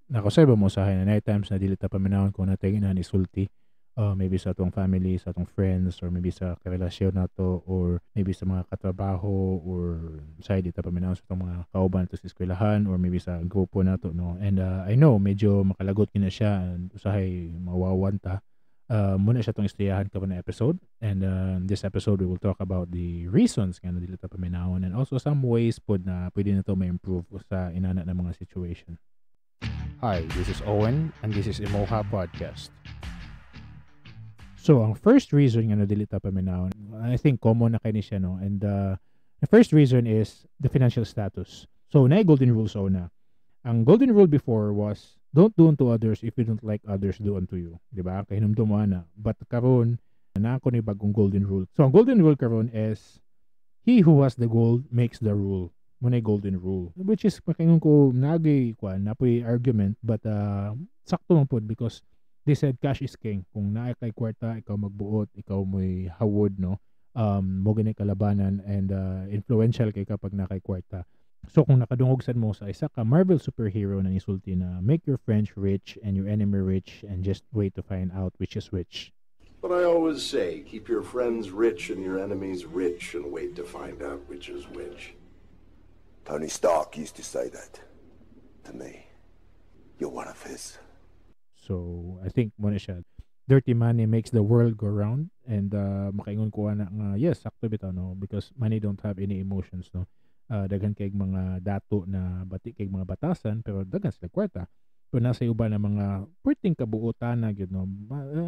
Nakausay ba mo usahay na naay times na dili ta paminawon kung naa tay ganahan isulti, maybe sa atong family, sa atong friends, or maybe sa karelasyon nato, or maybe sa mga katrabaho, or sa di ta paminawon sa atong mga kauban nato sa eskwelahan, or maybe sa grupo nato, no? And I know medyo makalagot kina siya and usahay mawawan ta. Mao na siya atong istoryahan karon na episode, and this episode we will talk about the reasons nga dili ta paminawon and also some ways pod na pwede nato ma-improve sa inana na mga situation. Hi, this is Owen and this is Emoha Podcast. So, ang first reason nga dili ta paminawon, I think common na kay ni siya, no? And the first reason is the financial status. So, naay golden rule sa una. Ang golden rule before was don't do unto others if you don't like others do unto you. Di ba? Kahinumdum mo ana. But karon, naa koy bagong golden rule. So, ang golden rule karon is he who has the gold makes the rule. Mao na golden rule. Which is, makaingon ko, naay kuan, naa poy argument, but sakto man pod because they said cash is king. Kung naa kay kwarta, ikaw magbuot, ikaw mo'y hawod, no? Mao gani kalabanan and influential kay kapag naa kay kwarta. So kung nakadungog sad mo sa isa ka Marvel superhero na nisulti na "Make your friends rich and your enemy rich and just wait to find out which is which." But I always say, keep your friends rich and your enemies rich and wait to find out which is which. Tony Stark used to say that to me. You're one of his. So I think mao na siya. Dirty money makes the world go round, and makaingon ko ana nga yes, sakto bitaw, no, because money don't have any emotions, no. Daghan kay mga dato na bati kay mga batasan pero daghan sila kwarta. Pero naa say uban na mga perting kabuotan na gyud, no.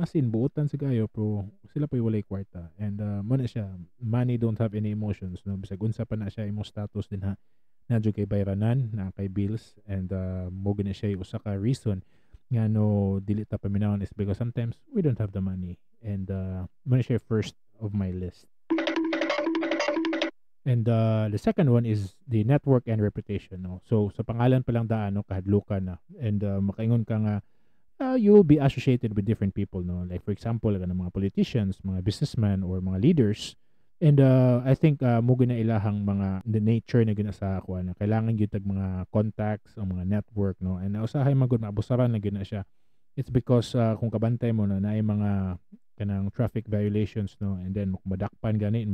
As in buotan sa kayo pero sila pa walay kwarta. And mao na siya, money don't have any emotions, no. Bisag unsa pa na siya imong status din ha, naa jud kay bayranan, naa kay bills, and mao gani siya usa ka reason nga no dili ta paminawon is because sometimes we don't have the money, and mao na siya first of my list. And the second one is the network and reputation, no. So sa pangalan pa lang daan, no, kahadlukan na and makaingon ka nga you will be associated with different people, no, like for example kanang mga politicians, mga businessmen or mga leaders. And I think mao na ilahang mga the nature na gina sa kuan na kailangan gyud tag mga contacts o mga network, no. And usahay man gud maabusaran na gyud na siya. It's because kung kabantay mo na naay mga kanang traffic violations, no, and then kung madakpan gani,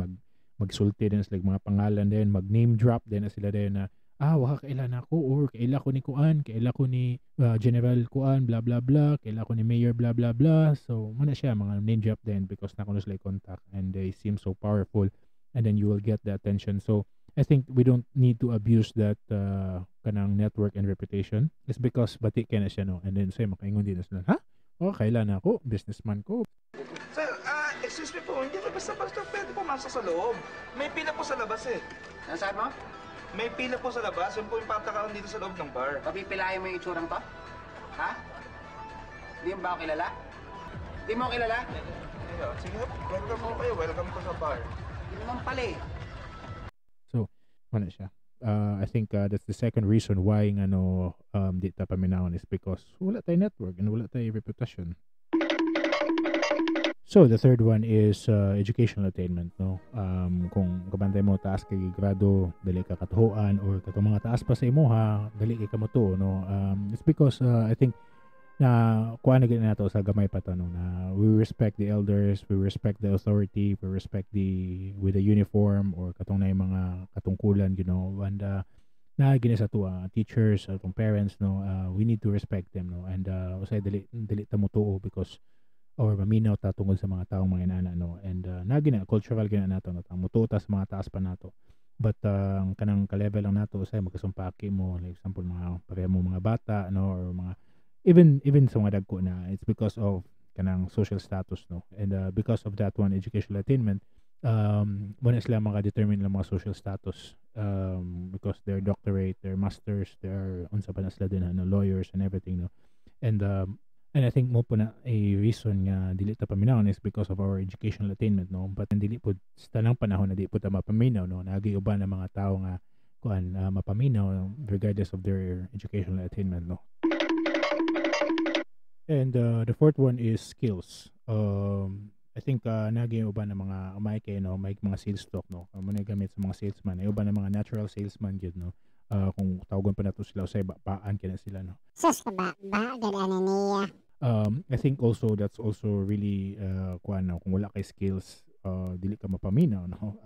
magsulti din sila mga pangalan din, mag name drop din na sila din na "Wa ka kaila nako" or "Kaila ko ni kuan, kaila ko ni General kuan blah blah blah, kaila ko ni Mayor blah blah blah." So mao na siya mga name drop din because naa kuno sila contact and they seem so powerful, and then you will get the attention. So I think we don't need to abuse that kanang network and reputation. It's because bati kay na siya, no, and then say makaingon din na sila, "Ha, oh, kaila nako, businessman ko." Sir, excuse me po, hindi ba basta-basta pwede pumasok sa loob? May pila po sa labas eh. Ano sabi mo? May pila po sa labas, yun po yung patakaran dito sa loob ng bar. Papipilahin mo yung itsurang to? Ha? Hindi mo ba ako kilala? Hindi mo ako kilala? Ayun, sige, welcome po kayo. Welcome po sa bar. Hindi naman pala eh. So, ano siya? I think that's the second reason why nga no di ta paminawon is because wala tay network and wala tay reputation. So the third one is educational attainment, no. Kung kabantay mo taas kay grado, dali ka katuoan or katong mga taas pa sa imuha, dali kay ka motuo, no. It's because I think na kuan na gid nato sa gamay pa ta, no, na we respect the elders, we respect the authority, we respect the with the uniform or katong na mga katungkulan, and na gini sa tuwa teachers, atong parents, no, we need to respect them, no, and usay dali dali ta motuo because or maminaw ta tungod sa mga taong mga inana, no, and na gina cultural gina nato no, ang motuo ta sa mga taas pa nato, but ang kanang ka-level lang nato usay magkasumpaki mo, like example mga pareha mo mga bata, no, or mga even sa mga dagko na. It's because of kanang social status, no, and because of that one, educational attainment, mao na sila maka-determine lang mga social status because their doctorate, their masters, their unsa pa na sila din, ano, lawyers and everything, no. And I think mao po na a reason nga dili ta paminawon is because of our educational attainment, no. But dili po sa tanang panahon na di po ta mapaminaw, no, naagi uban ang mga tao nga kuan mapaminaw regardless of their educational attainment, no. And the fourth one is skills. I think naagi uban ng mga umay kay, no, may mga sales talk, no. Mao na gamit sa mga salesman. Ay uban ng mga natural salesman gyud, no. Kung tawagon pa nato sila usay, baan kina sila, no? Sus ka ba, ba gid ani niya. I think also that's also really kuan, no, kung wala kay skills, dili ka mapaminaw, no?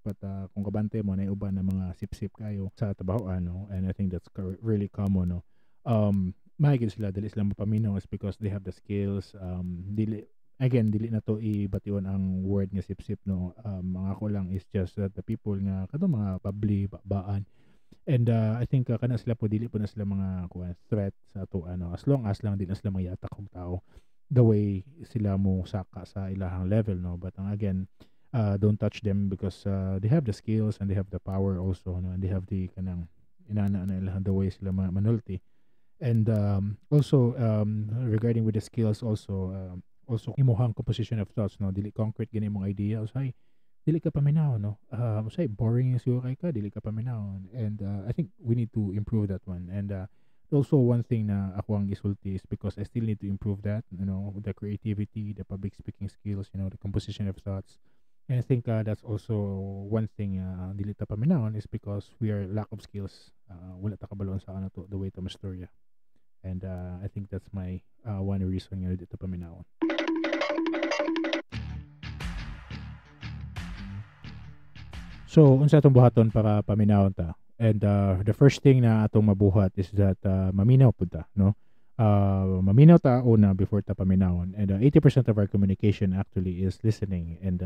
But kung kabante mo na uban na mga sip-sip kayo sa trabahoan, no, and I think that's really common, no? Mahigit sila dili sila mapaminaw is because they have the skills. Dili, again, dili na to ibation ang word nga sip-sip, no? Ang ako lang is just that the people nga katong mga bubbly, baan, and I think kana sila po dili po na sila mga kuan threat sa ato, ano, as long as lang di na sila mayatak og tao the way sila mo saka sa ilahang level, no? But again, don't touch them because they have the skills and they have the power also, no? And they have the kanang inana na ilahang the way sila manulti. And also regarding with the skills also, also imuhang composition of thoughts, no, dili concrete gani imong idea, usahay dili ka paminaw, no? Usahay boring siguro kay ka, dili ka paminaw. And I think we need to improve that one. And also one thing na ako ang isulti is because I still need to improve that, the creativity, the public speaking skills, the composition of thoughts. And I think that's also one thing dili ta paminawon is because we are lack of skills. Wala ta kabalo sa ano to the way to mastorya. And I think that's my one reason nga dili ta paminawon. So, unsa atong buhaton para paminawon ta? And the first thing na atong mabuhat is that maminaw pud ta, no? Maminaw ta una before ta paminawon. And 80% of our communication actually is listening, and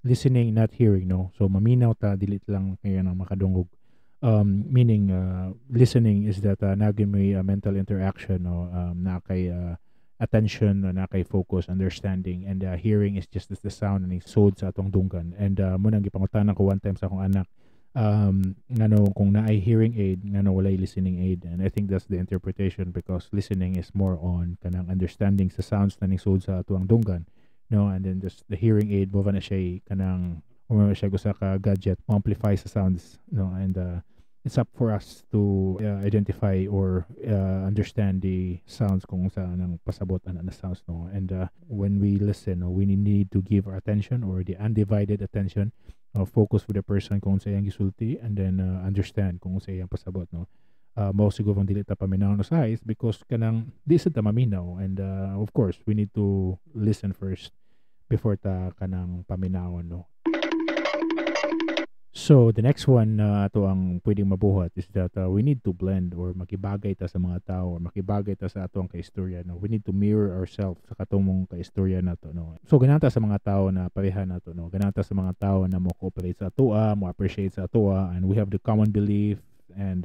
listening, not hearing, no? So maminaw ta, dili lang kayo nang makadungog. Meaning listening is that naging may mental interaction, no? Na kay attention, no? Na kay focus, understanding, and hearing is just the sound and sod sa atong dunggan. And mo nang gipangutanan ko one time sa akong anak, ngano kung naay hearing aid, ngano walay listening aid. And I think that's the interpretation, because listening is more on kanang understanding sa sounds na ning sud sa atuang dunggan, no? And then just the hearing aid mo na siya kanang mo na siya usa ka gadget mo amplify sa sounds, no? And it's up for us to identify or understand the sounds kung sa nang pasabot ana na sounds, no? And when we listen, no, we need to give our attention or the undivided attention, focus with the person kung sa iyang gisulti, and then understand kung sa iyang pasabot, no? Mao siguro ang dili ta paminaw no sa is because kanang di sad ta maminaw, and of course we need to listen first before ta kanang paminawon, no? So the next one na ato ang pwedeng mabuhat is that we need to blend or makibagay ta sa mga tao or makibagay ta sa atong kaistorya, no? We need to mirror ourselves sa katong kaistorya nato, no? So ganahan ta sa mga tao na pareha nato, no? Ganahan ta sa mga tao na mo cooperate sa atoa, mo appreciate sa atoa, and we have the common belief, and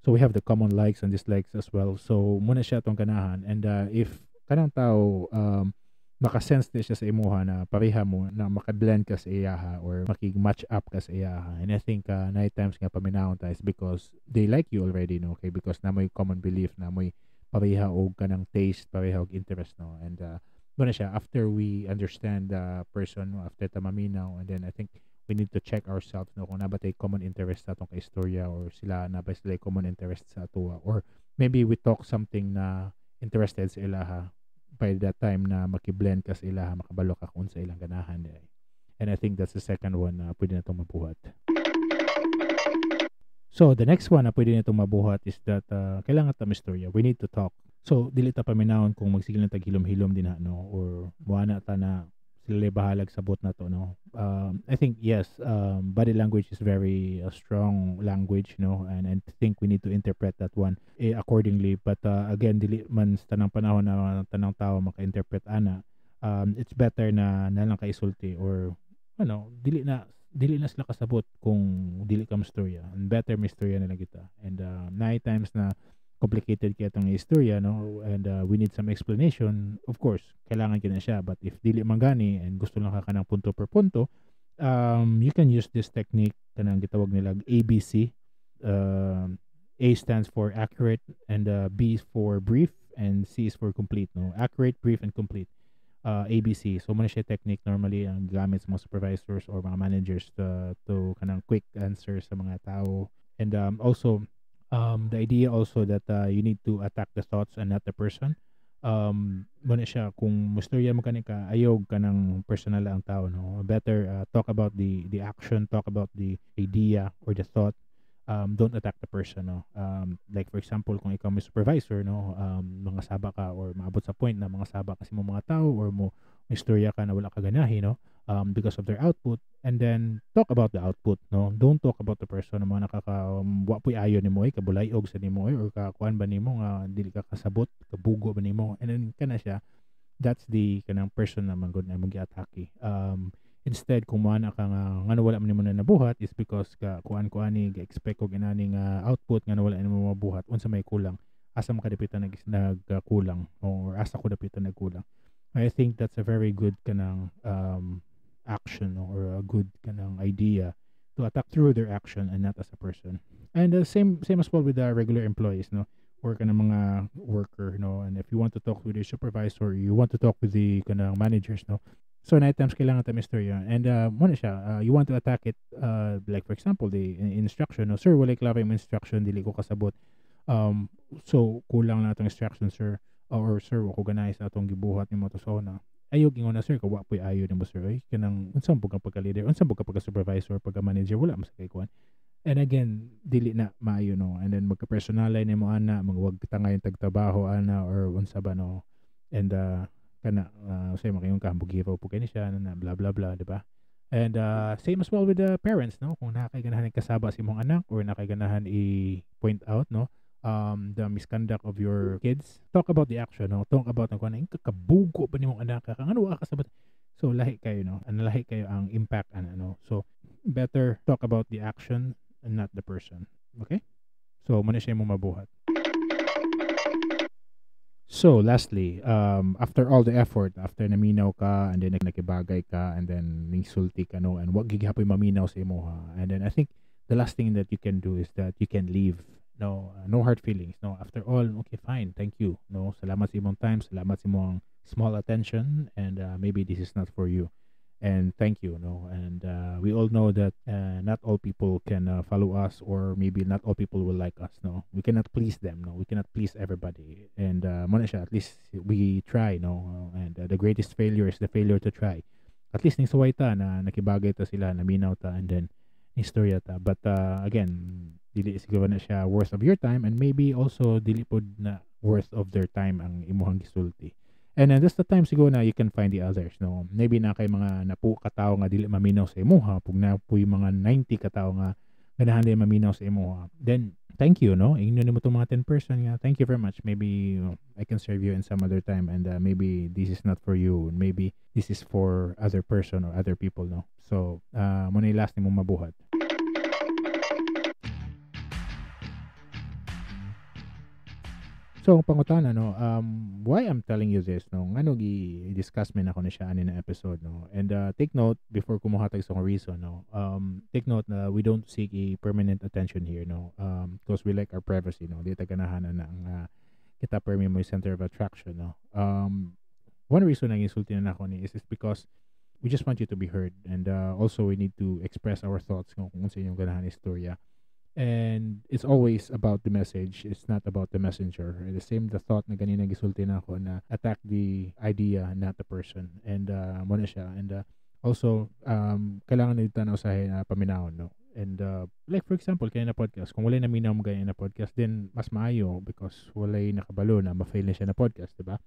so we have the common likes and dislikes as well. So muna siya atong ganahan. And if kanang tao makasense na siya sa imuha na pareha mo, na makablend ka sa iyaha or makig-match up ka sa iyaha. And I think nine times nga paminawon ta is because they like you already, no? Okay, because na mo'y common belief, na mo'y pareha og kanang taste, pareha og interest, no? And muna siya, after we understand the person, no? After ta maminaw, and then I think we need to check ourselves, no? Kung na ba tay common interest sa atong kaistorya or sila na ba sila common interest sa atoa, or maybe we talk something na interested sa ilaha by that time na makiblend ka sa ilaha, makabalo ka kung sa ilang ganahan eh. And I think that's the second one na pwede na itong mabuhat. So the next one na pwede na itong mabuhat is that kailangan ta mistorya. We need to talk. So dili ta paminawon kung magsigil na tag hilom-hilom din ha, no? Or buwana ta na sila bahalag sabot na to, no? I think yes, body language is very strong language, no? And I think we need to interpret that one accordingly. But again, dili man sa tanang panahon na tanang tao maka-interpret ana. It's better na nalang kaisulti or ano, dili na sila kasabot kung dili ka mistorya. And better mistorya na lang kita. And nine times na complicated kaya itong istorya, no? And we need some explanation. Of course, kailangan kina siya. But if dili man gani and gusto lang ka kanang punto per punto, you can use this technique kanang gitawag nila ABC. A stands for accurate, and B is for brief, and C is for complete, no? Accurate, brief, and complete. ABC. So, muna siya technique normally ang gamit sa mga supervisors or mga managers to kanang quick answer sa mga tao. And also, the idea also that you need to attack the thoughts and not the person. Muna siya kung mustorya mo kani ka, ayaw ka ng personal ang tao, no? Better talk about the action, talk about the idea or the thought. Don't attack the person, no. Like for example, kung ikaw may supervisor, no, mga saba ka or maabot sa point na mga saba kasi mo mga tao or mo istorya ka na wala ka ganahi, no, because of their output, and then talk about the output, no. Don't talk about the person na mga nakaka wa po'y ayo nimo ay kabulayog sa nimo ay or kakuan ba nimo nga dili ka kasabot, kabugo ba nimo, and then kana siya, that's the kanang person na man gud na imong giatake. Instead, kung moana ka nga ngano wala man nimo na nabuhat is because ka kuan ko ani ga-expect og inani nga output nga wala nimo mabuhat, unsa may kulang, asa man ka dapitan nagkulang or asa ko dapitan nagkulang. I think that's a very good kanang action or a good kanang idea to attack through their action and not as a person. And same as well with the regular employees, no, or kanang mga worker, no. And if you want to talk with your supervisor, you want to talk with the kanang managers, no. So 9 times kailangan ta istorya. And muna siya, you want to attack it, like for example the instruction, no, sir, wala klaro yung instruction, dili ko kasabot. So kulang na atong instruction, sir, or sir, wa ko ganahi sa atong gibuhat nimo to. So na ayo gingon na, sir, ka wa poy ayo nimo, sir, ay kanang unsa pud ka pagka leader, unsa pud ka pagka supervisor, pagka manager, wala man sa kay kuan. And again, dili na maayo, no. And then magka-personalay nimo ana, magwag tangay tagtrabaho ana or unsa ba, no. And kana say makayong kahambugiro po kini siya na blah blah blah, di ba? And same as well with the parents, no. Kung naa kay ganahan kasaba sa imong anak or naa kay ganahan i-point out, no, the misconduct of your kids, talk about the action, no. Talk about kung ano kabugo ba nimong anak ka, ngano wa kasabot. So lahi kayo, no, ano lahi kayo ang impact ana, no. So better talk about the action and not the person. Okay? So muna siya imong mabuhat. So lastly, after all the effort, after naminaw ka and then nakibagay ka and then nisulti ka, no, and wag gihapoy maminaw sa imoha, and then I think the last thing that you can do is that you can leave. No, no hard feelings, no. After all, okay, fine, thank you, no, salamat sa imong time, salamat sa imong small attention, and maybe this is not for you, and thank you, no. And we all know that not all people can follow us, or maybe not all people will like us, no. We cannot please them, no. We cannot please everybody. And muna siya, at least we try, no. And the greatest failure is the failure to try. At least nisuway ta na nakibagay ta sila, naminaw ta, and then istorya ta. But again, dili siguro na siya worth of your time, and maybe also dili pod na worth of their time ang imuhang gisulti. And then that's the time siguro na you can find the others, no. Maybe na kay mga napu katao nga dili maminaw sa imuha, pug na po yung mga 90 katao nga ganahan din maminaw sa imuha, then thank you, no. Ingnon nimo tong mga 10% nga, thank you very much, maybe I can serve you in some other time, and maybe this is not for you, and maybe this is for other person or other people, no. So mo na last nimo mabuhat. So, ang pangutana, no, why I'm telling you this, no, ngano gi-discuss man ako na siya ani na episode, no, and take note, before kumuhatag sa akong reason, no, take note na we don't seek a permanent attention here, no, because we like our privacy, no, di ta ganahan na ang kita permi mo center of attraction, no. One reason ang insulti na nako ni is because we just want you to be heard, and also we need to express our thoughts kung unsa inyong ganahan istorya. And it's always about the message. It's not about the messenger. The same the thought na ganina gisulti na ako na attack the idea, not the person. And muna siya. And also, kailangan na dito na usahay na paminahon, no? And like for example, kaya na podcast, kung walay naminaw mo ganyan na podcast, then mas maayo because walay nakabalo na ma-fail na siya na podcast, diba?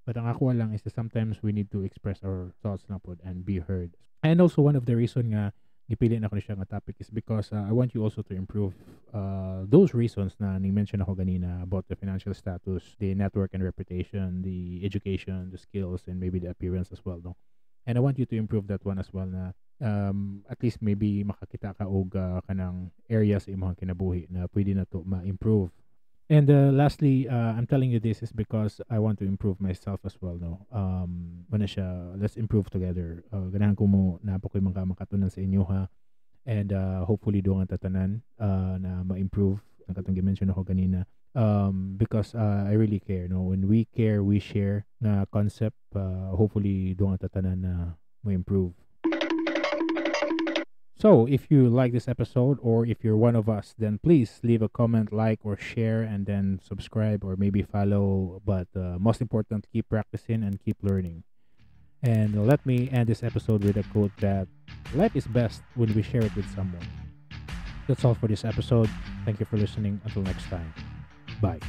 But ang ako lang is that sometimes we need to express our thoughts na pod and be heard. And also one of the reason nga gipili na ko siya nga topic is because I want you also to improve those reasons na ni-mention ako ganina about the financial status, the network and reputation, the education, the skills, and maybe the appearance as well, no? And I want you to improve that one as well na at least maybe makakita ka og kanang area sa imong kinabuhi na pwede na to ma-improve. And lastly, I'm telling you this is because I want to improve myself as well, no. Muna siya, let's improve together. Ganahan ko mo na po ko yung mga makatunan sa inyo, ha. And hopefully doon ang tatanan na ma-improve ang katong gi-mention ako ganina. Because I really care, no. When we care, we share na concept. Hopefully doon ang tatanan na ma-improve. So, if you like this episode or if you're one of us, then please leave a comment, like, or share, and then subscribe or maybe follow. But most important, keep practicing and keep learning. And let me end this episode with a quote that life is best when we share it with someone. That's all for this episode. Thank you for listening. Until next time. Bye.